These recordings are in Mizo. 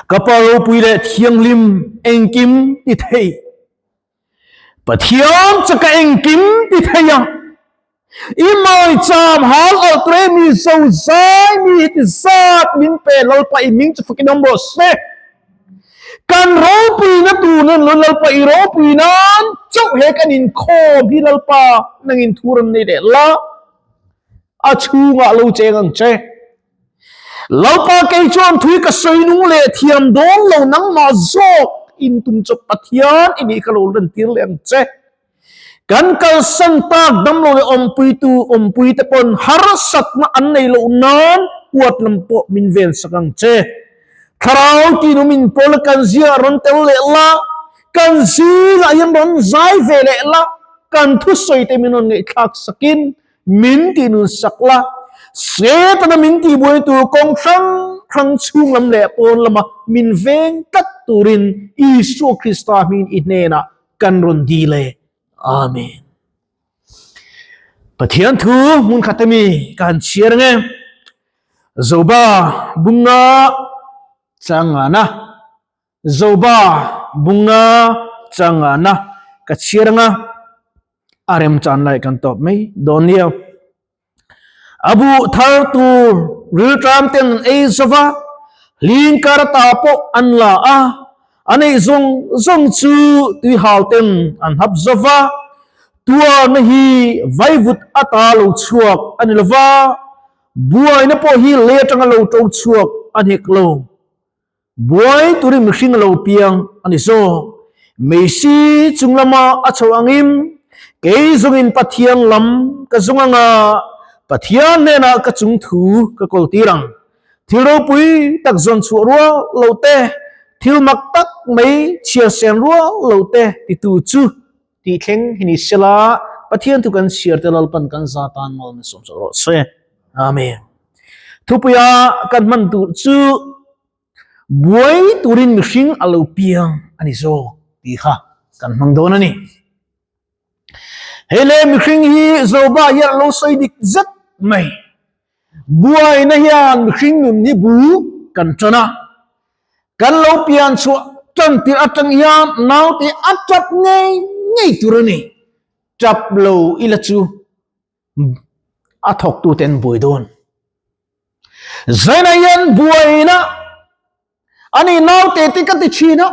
Ka Pa ropui leh thianghlim engkim ti thei. Pathian chu ka engkim ti thei a, i maicham hal alh ture mi zozai mi heti zat min pe Lalpa i hming chu fakin awm rawh se. Kan ropuina tur nan lo Lalpa i ropui nan chauh he kan inkhawm hi Lalpa nangin thu rawn nei leh la, a chhungah lo cheng ang che. Lalpa kei chuan thui ka sawi nung leh thiam dawn lo nangmah zawk in tum chawp Pathian i nih kha lo lantir leh ang che. Kan kalsan tak damlo leh awmpuitu awmpui te pawn harsatna an nei loh nan huat lam pawh min ven sak ang che. Thlarau tinum in pawl kan zia rawn tel leh la, kan zingah hian rawn zai ve leh la, kan thusawi te min rawn ngaihthlak sakin Min tih nun sak la, Setana min tihbuai tur kawng hrang hrang chhung lam leh pawn lama min veng tlat turin Isua Krista hmingin i hnenah kan rawn dil e. Amen. Pathian thu hmun khat ami ka han chhiar ang e. Zoba bunga changana. Zoba bunga changana ka chhiar ang a. A remchan lai kan tawp mai dawn nia. A buh thar tur rilṭam ten an ei zova, hling kar ta pawh an la a, a neih zawng zawng chu tuihal ten an hap zova, tuarna hi vaivut ata lo chhuak a ni lova, buaina pawh hi lei atanga lo to chhuak a hnek lo. Buai turin mihring a lo piang a ni zawk. Meisi chung lama a chho angin kei zungin Pathian lam ka zung anga Pathian hnenah ka chung thu ka kawl tir ang. Thil ropui tak zawn chhuah rual lo te, thil mak tak mai chhiar sen rual lo te titu chu tih thleng hi ni sela Pathian thu kan chhiar te Lalpan kan za tan mal min sawm zawk rawh se. Amen. Thupuia kan hman tur chu buai turin mihring a lo piang a ni zawk tih kha kan hmang dawn a ni. Hei le mihring hi Zoba hian a lo sawi dik zet mai. Buaina hian mihring nun hi bu kan tan a, kan lo pian chhuah tan tirh atang hian naute a tap ngei ngei tur a ni. Tap lo ila chu a thawktute an buai dawn. Zaina hian buaina ani naute te ka ti thin a,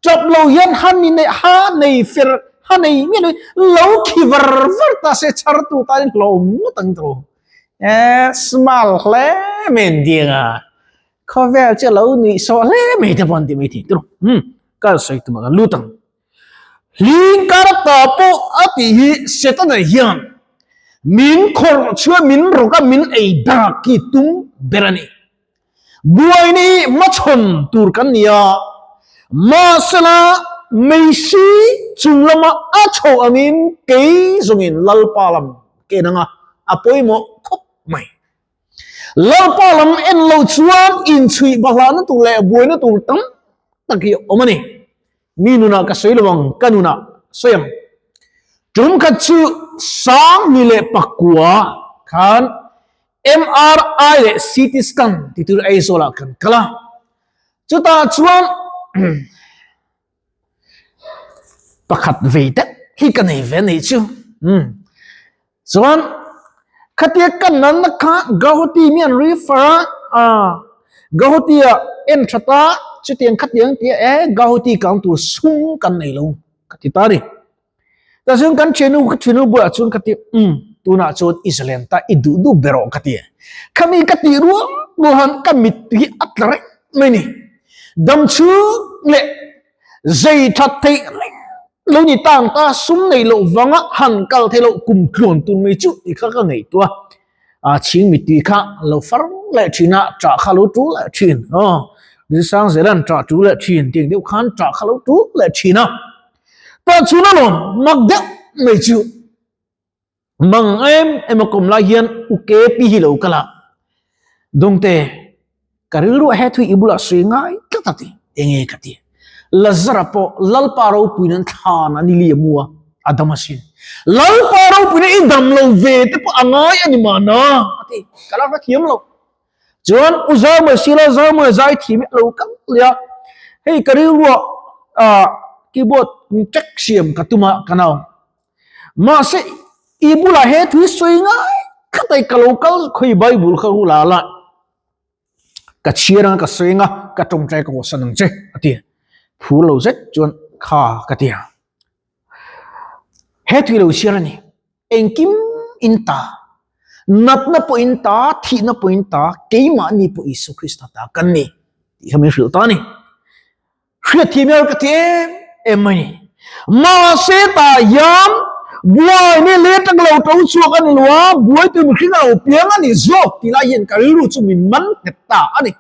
tap lo hian ha ni nei ha nei fer ha nei nge nei lo khi var var ta se chhar tu tan in hlawm ngawt ang tawh. E smile hle mai an ding a, khawvel chu lo nuih sawh hle mai te pawh an ti mai thei tawh. Um kal sawi tumah kan lut ang. Hling kar ta pawh a tih hi Setana hian min khawrh chhuah min rawk a min ei dak hi tum ber a ni. Buaina hi hmachhawn tur kan ni a, mahsela meisi chung lama a chho angin kei zawngin Lalpa lam ka en anga a pawimawh khawp mai. Lalpa lam en lo chuan inchhuih bahlahna tur leh buaina tur tam tak hi a awm a ni. Mi nunah ka sawi lo ang, ka nunah sawi ang. Tum khat chu Sangni leh Pakua khan MRI leh CT scan ti tur Aizawlah kan kal a. Chutah chuan pakhat vei deuh hi ka nei ve anih chu. Chuan khatia ka nanna kha Gauhati mi an refer a, Gauhati ah en that a, chutiang khatiang tia e Gauhati kang tur sum kan nei lo ka ti ta a ni. Tah chuan kan thiannu ka thiannu bulah chuan ka ti umm tunah chuan i zalen ta i duh duh ber awh ka ti. Khami ka tih rual rual han ka mit hi a tla reng mai a ni. Dam chhung leh Zei that theih reng lo ni tang ta sum nei loh vanga han kal theih loh kum tluan tur mai chu tih kha ka ngaihtuah a, chhing mittui kha lo far leh thin a, ṭah kha lo ṭul leh thin aw, Rilsang Zelan ṭah ṭul leh thin tih ang deuh khan ṭah kha lo ṭul leh thin a, tah chhun alawm mak deuh mai chu. Mang em em a kawm lai hian u ke pi hi lo kal a, Dawngte, ka rilru a he thui i bulah sawi ngai tlat a ti, enge ka ti. Lazara pawh Lalpa ropuiin an thlan a ni li a mu a, a dam asin. Lalpa ropuiin i dam lo ve te pawh a ngai a ni mahna a ti, ka la hrethiam lo. Chuan u Zaumawi sila Zaumawi zai thiam hi a lo kal. leh a, hei ka rilruah ah keyboard check siam ka tum a ka nau. Mahse i bulah he thu hi sawi ngai khat a ka lo kal khawi Bible kha hu la la ka chhiar anga ka sawi anga ka tawngtai ka haw-san ang che a ti. Phur lo zet chuan kha ka ti a. He tui lo chhiar a ni. Engkim in ta, natna pawh in ta, thihna pawh in ta, keimahni pawh Isua Krista ta kan ni tih kha min hrilh ta a ni. Hriatthiam hian ka ti em em mai ni. Mahse tah hian buaina leh tak lo to chhuak a ni lo a, buai tur mihring a lo piang a ni zawk tih lai hian ka rilru chu min man nghet ta a ni.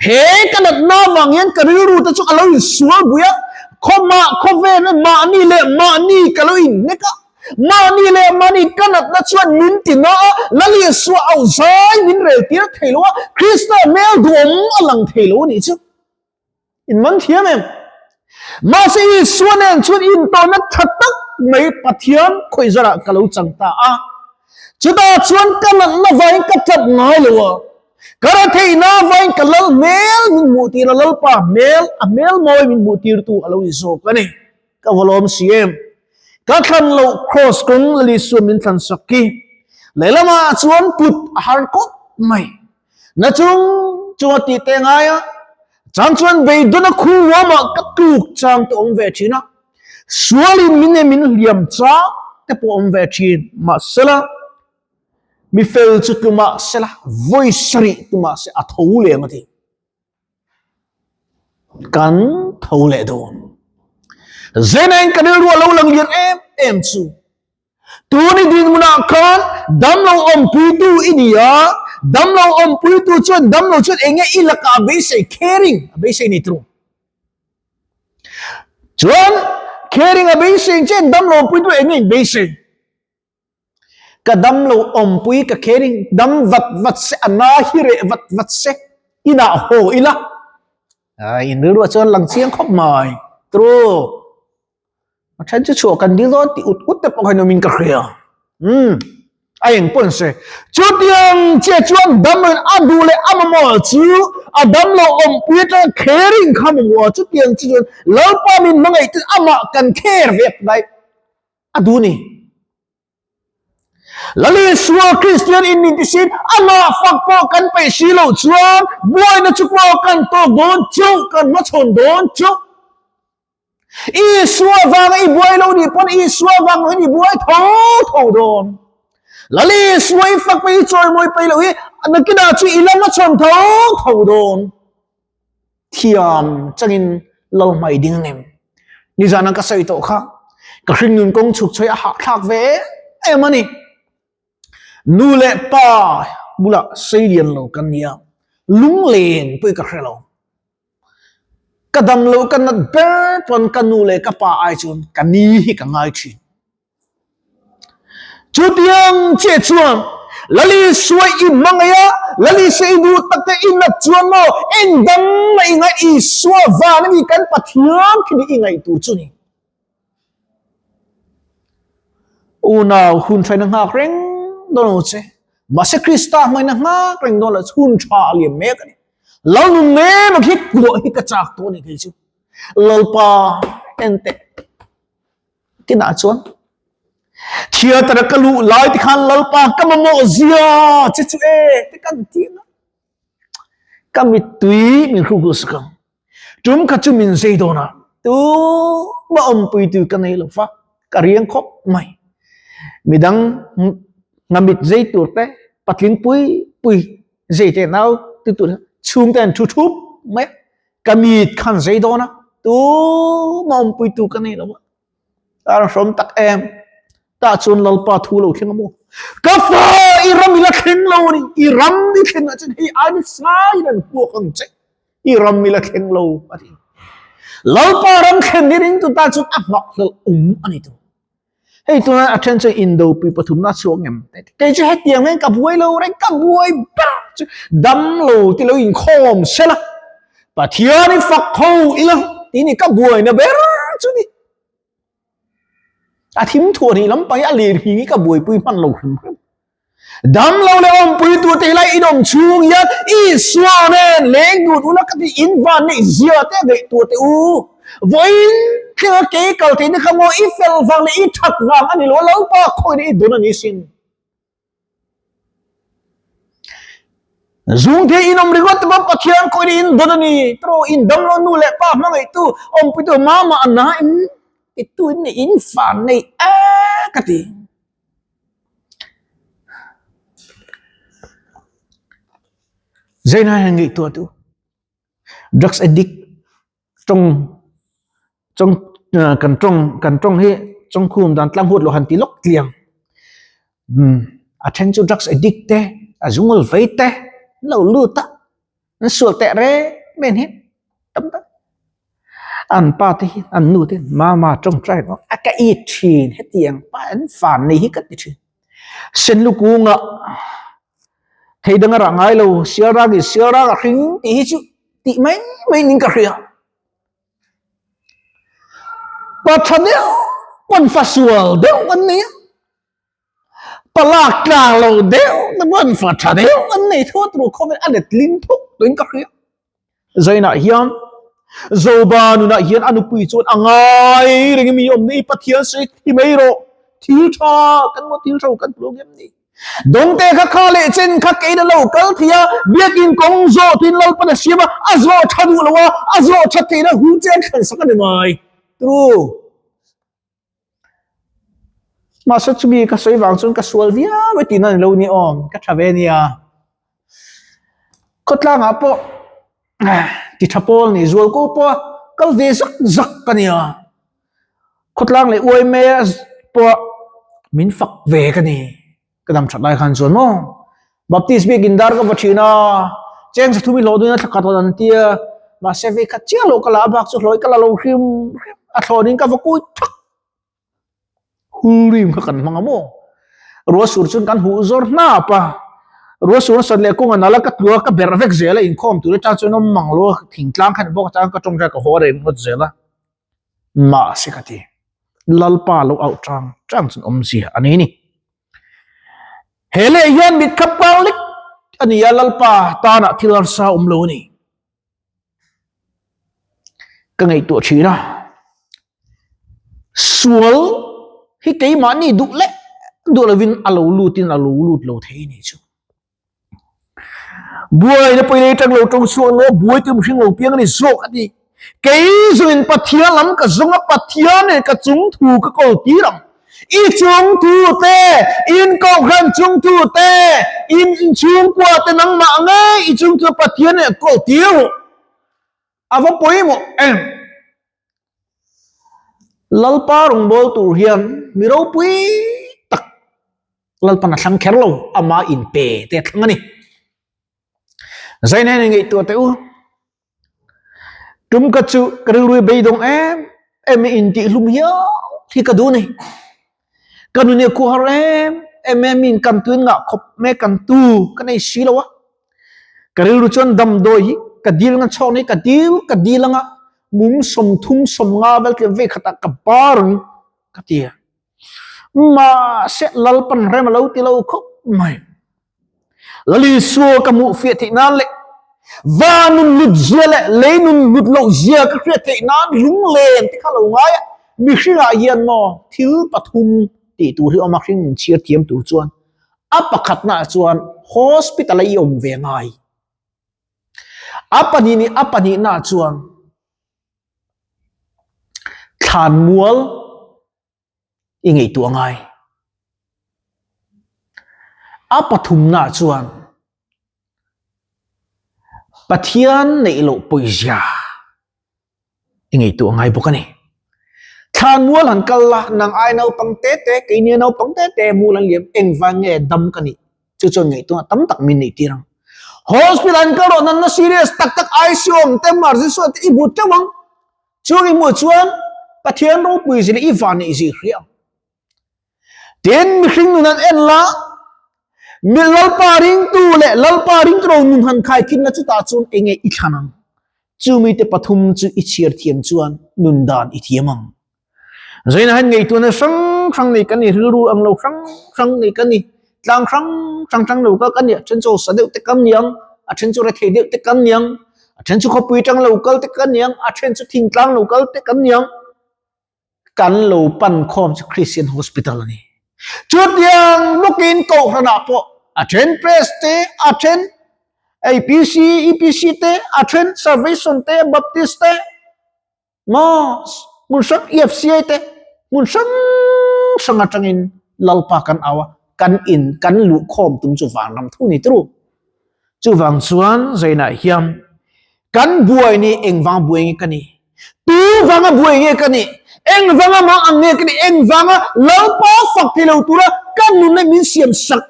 He ka natna avang hian ka rilru te chu a lo insual bui a, khawmah khawvel mahni leh mahni ka lo inhnek a, mahni leh mahni ka natna chuan min ti na a, Lal Isua au zai min rel tir thei lo a, Krista hmel duhawm a lang thei lo a nih chu. In man thiam em? Mahse Isua nen chuan intawnna tha tak mai Pathian khawih zarah ka lo chang ta a. Chutah chuan ka natna vangin ka tap ngai lo a. Ka retheihna vangin ka lal hmel min hmuh tir a, Lalpa hmel, a hmel mawi min hmuh tirtu a lo ni zawk a ni. Ka va lawm si em? Ka thlan loh kraws kawng Lal Isua min thlan sak hi lehlamah chuan put a har kawp mai. Na chung chunga tih te ngai a, chang chuan beidawn a khu huamah ka tluk chang te awm ve thin a, sualin min nge min hliam chang te pawh awm ve thin. Mahsela, mi fel chu tlumah sela, vawi sarih tumah se a tho leng a ti. Kan tho leh dawn. Zenain ka rilru a lo lang lian em em chu. Tuni dinhmunah khan damlo awmpuitu i ni a, damlo awmpuitu chuan damlo chuan eng nge i lakah a beisei, caring a beisei ni tru. Chuan caring a beisei chuan damlo awmpuitu eng nge in beisei? Ka damlo awmpui ka caring dam vat vat se, a na hi reh vat vat se, inah haw ila. In rilruah chuan lang chiang khawp mai tru. A then chu chhuah kan dil dawn tih ut ut te pawh kha in awmin ka hria. Umm a eng pawn se. Chutiang chiah chuan damloin a duh leh a mamawh chu a damlo awmpui atanga caring kha mamawh a, chutiang chu chuan Lalpa min hmangaih te amah kan care ve daih a duh ni. Lal Isua Kristian in min tisin amah fak pawh kan peih si loh chuan buaina chu pawh kan tawk dawn chauh, kan hmachhawn dawn chauh. Isua vanga i buai lo nih pawn Isua vang loin i buai tho tho dawn. Lal Isua i fak peih i chawimawi peih loh hi nakinah chu i la hmachhawn tho tho dawn. Thiam changin lo hmai ding ang em? Nizan ang ka sawi tawh kha, ka hringnun kawng chhuk chhawi a hahthlak ve em a ni. Nu leh pa bulah seilian lo kan nia, lunglen pawh i ka hre lo. Ka dam loh ka nat ber pawn ka nu leh ka pa ai chuan ka ni hi ka ngai thin. Chutiang chiah chuan Lal Isua i hmangaih a, Lal Isua i duh tak te i nat chuan maw eng dang mah i ngaih Isua van a ni kan Pathian khi ni i ngaih tur chu ni. Unau hun tha in a nghak reng dawn lo che. Mahse Krista hmangin a nghak reng dawn lo che hun tha a liam mek a ni. Lal nun nem a khi kuah hi ka chak tawh a ni kei chu. Lalpa enteh. Kinah chuan theatre ka luh lai te khan Lalpa ka mamawh zia che chu e te kan ti ang a, ka mittui min hruk sak ang. Tum kha chu min zei dawn a, tumah awmpui tu ka nei lo va, ka riang khawp mai. Midang ngamit zei tur te, patling pui pui zei te nau tu tur chhung te an thu thup mai a. Ka mit khan zei dawn a, tumah awmpuitu ka nei lo a. Tan hrawm tak em, tah chuan Lalpa thu lo thleng a maw? Ka fa, i ram i la thleng lo a ni, i ram i thlen ah chuan hei ai nasa in an puak ang che, i ram i la thleng lo a ti. Lalpa ram thlen hi ringtu tan chuan a nghahhlelh awm a ni tur. Hei tuna a then chuan indopui pathumna a chhuak ngem kei chu hetiang hian ka buai lo reng ka buai ber chu dam lo ti lo inkhawm sela Pathian i fak ho ila tih ni ka buaina ber chu ni a thim thuah hnih lampang hi a lir hing hi ka buaipui hman lo hrim hrim. Damlo leh awmpuitu te hilai in awm chhung hian Isua nen leng dun ula ka ti in van neih zia te ngaihtuah teh u. Vawiin thlenga kei kal theihna kha maw i fel vang leh i that vang a ni lo a, Lalpa khawina i dawn a ni sin. Zung thei in awm ringawt te pawh Pathian khawina in dawn a ni. Tawh in damlo nu leh pa hmangaihtu awmpuitu mama a na in titu in nei in van nei e ka ti. Zaina hian ngaihtuah tu drugs addict tawng tawng kan tawng kan tawng hi chawngkhum dan tlang huat loh han ti lawk tliang umm a then chu drugs addict te a zungawl vei te an lo lut a an sual teh reng mai an hi tam tak an pa te hi an nu te mama tawngtai rawh a ka it thin hetiang pa an fan nei hi ka ti thin senlukung ah thei dang a rah ngai lo sial rang in sial rang a hring tih hi chu tih mai mai ning ka hria pa tha deuh pawn fa sual deuh an nei a. Palak tlang lo deuh te pawh an fa tha deuh an nei thut ru khawp in a let ling thuk tuin ka hria. Zainah hian Zoba nunah hian a nupui chuan a ngai reng mi awm nei Pathian sawi thi mai rawh thil tha kan maw thil tha kan hmu ngem ni. Dawngte kha kha leh chen kha kein a lo kal thei a biakin kawng zawh tuin Lalpan a siam a a zawh tha duh lo a a zawh tha theihna hu chen thlan sak a ni mai. True. Mahse chumi ka sawi vang chuan ka sual viau e tihna ni lo ni awm ka tha ve nia. Khawtlangah pawh ti tha pawl ni zual ko pawh a kal ve zak zak ka nia. Khawtlang leh uaime pawh min fak ve ka ni. Ka dam that lai khan chuan maw Baptist biakin dar ka va thin a, cheng sathum i hlawh duhin a thla khat rawn an ti a, mahse vei khat chiah loh ka la a bak chu hlawih ka la lo hrim hrim a thlawnin ka va kui thak. Hul rim kha kan hmang a maw? Ruah sur chuan kan huh zawr hnap a, ruah sur a sat leh kawng a nal a ka tlua ka berh vek zel a inkhawm tur atang chuan awm mang lo a thingtlang khan bawk atang ka tawngtai ka haw reng ngawt zel a. Mahse ka ti, Lalpa lo auh chang chang chuan awmzia a nei ni. He leh hian mit kha pang lek a ni a, Lalpa tanah thil harsa awm lo a ni. Ka ngaihtuah thin a, sual hi keimahni duh leh duh lovin a lo lutin a lo lut lo thei a nih chu. Buaina pawi lei tang lo tawng chhuak lo buai te mihring lo piang a ni zawk a ti. Kei zawngin Pathian lam ka zawng a, Pathian nen ka chung thu ka kawl tir ang. I chung thu te, in kohhran chung thu te, in inchhungkua te nangmah ngei i chung thu Pathian nen kawl tir rawh. A va pawimawh em? Lalpa rawngbâwl tur hian mi ropui tak Lalpan a thlang kher lo, ama inpe te a thlang a ni. Zaina in ngaihtuah teh u. Tum ka chu ka rilru beidawng em em i intihhlum hial hi ka duh ni. Ka nun hi a khuhar em em em in kan tuin ngah khawp me kan tu ka nei si lo a. Ka rilru chuan damdawi hi ka dil nga chhawk ni ka dil ka dil anga mum 30 50 vel tlem vei khatah ka bar ang ka ti a. Mahse Lalpan rem a lo ti lo khawp mai. Lal Isua ka hmuh fiah theih nan leh va nun hlut zia leh lei nun hlut loh zia ka hriat theih nan lunglen te kha lo ngai a, mihringah hian maw thil pathum tih tur hi awm a hring min chhiar thiam tur chuan a pakhatnaah chuan hospital a i awm ve ngai. A pahnih nih a pahnihnaah chuan thlanmual i ngaihtuah ngai. A pathumnaah chuan Pathian neih loh pawizia i ngaihtuah ngai bawk a ni. Thlanmual han kal la, nang ai naupang te te, keini naupang te te hmul an liam, engvang nge dam ka nih? Chu chuan ngaihtuahna tam tak min neih tir ang. Hospital an kal rawh, nanna serious tak tak ICU awm te, emergency awm te i hmu teuh ang. Chung i hmuh chuan Pathian ropui zir i van neih zir hria ang. Tin, mihring nun han en la, mi Lalpa ringtu leh Lalpa ringtu lo nun han khai khin la chutah chuan enge i thlan ang? Chu mite pathum chu i chhiar thiam chuan nun dan i thiam ang. Zaina han ngaihtuahna hrang hrang nei kan ni, rilru ang lo hrang hrang nei kan ni, tlang hrang. hrang hrang lo kal kan ni a then chu hausa deuh te kan ni ang a then chu rethei deuh te kan ni ang a then chu khawpui tang lo kal te kan ni ang a then chu thingtlang lo kal te kan ni ang kan lo pan khawm chu Christian Hospital a ni. Chutiang bawkin kohhranah pawh a then press te a then APC EPC te a then Salvation te Baptist te Maw hmun hrang EFCA te hmun hrang hrang atangin Lalpa kan au a, kan in kan luh khawm tum chu vanram thu ni turu. Chuvang chuan zainah hian kan buai ni engvang buai nge ka ni? Tu vanga buai nge ka ni? Engvanga mang ang nge ka ni? Engvanga Lalpa fak thei lo tura kan nunna min siam sak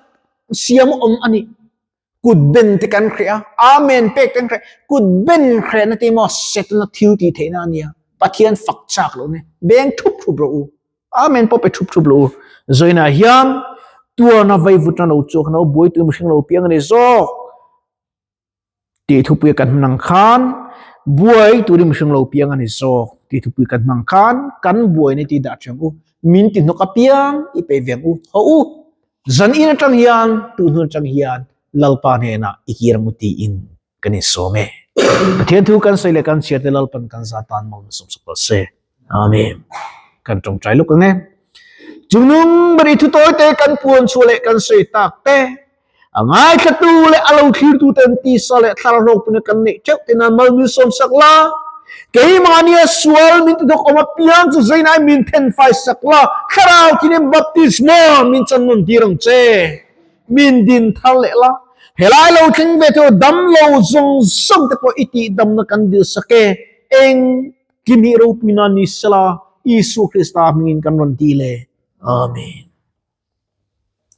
siam awm a ni. Kut ben te kan hreh a, Amen pek kan hreh, kut ben hrehna te maw Setana thil tih theihna a nia, Pathian fak chak lo ne, beng thup thup rawh u, Amen pawh pe thup thup lo u. Zawiinah hian tuarna vaivutna lo chuak no buaitu mihring lo piang a ni zawk tih thupui kan hman ang khan buai turin mihring lo piang a ni zawk tih thupui kan hmang khan kan buaina tih dah thiang u, min ti hnawk apiang i peih ve ang u, haw u. Zan in atang hian tu hnu atang hian Lalpa hnenah i kir ang u tiin kan insawm e. Pathian thu kan sawi leh kan chhiar te Lalpan kan za tan mawl sawm sak rawh se. Amen. Kan tawngtai lawk ang e. Chungnung ber i thu tawi te kan puan chhuah leh kan sawi tak te a ngaithlatu leh a lo thlirtu ten tisa leh thlarau hlawkpuna kan neih theuh te nan mal min sawm sak la. Keimahnia sual min ti dawk awm apiang chu zainai min then fai sak la, thlarau thinin baptisma min chan nawn tir ang che. Min din thar leh la, helai lo thleng ve theuh dam lo zawng zawng te pawh i tih damna kan dil sak e, eng kim hi ropui nan ni sela, Isua Krista hmingin kan rawn ti le. Amen.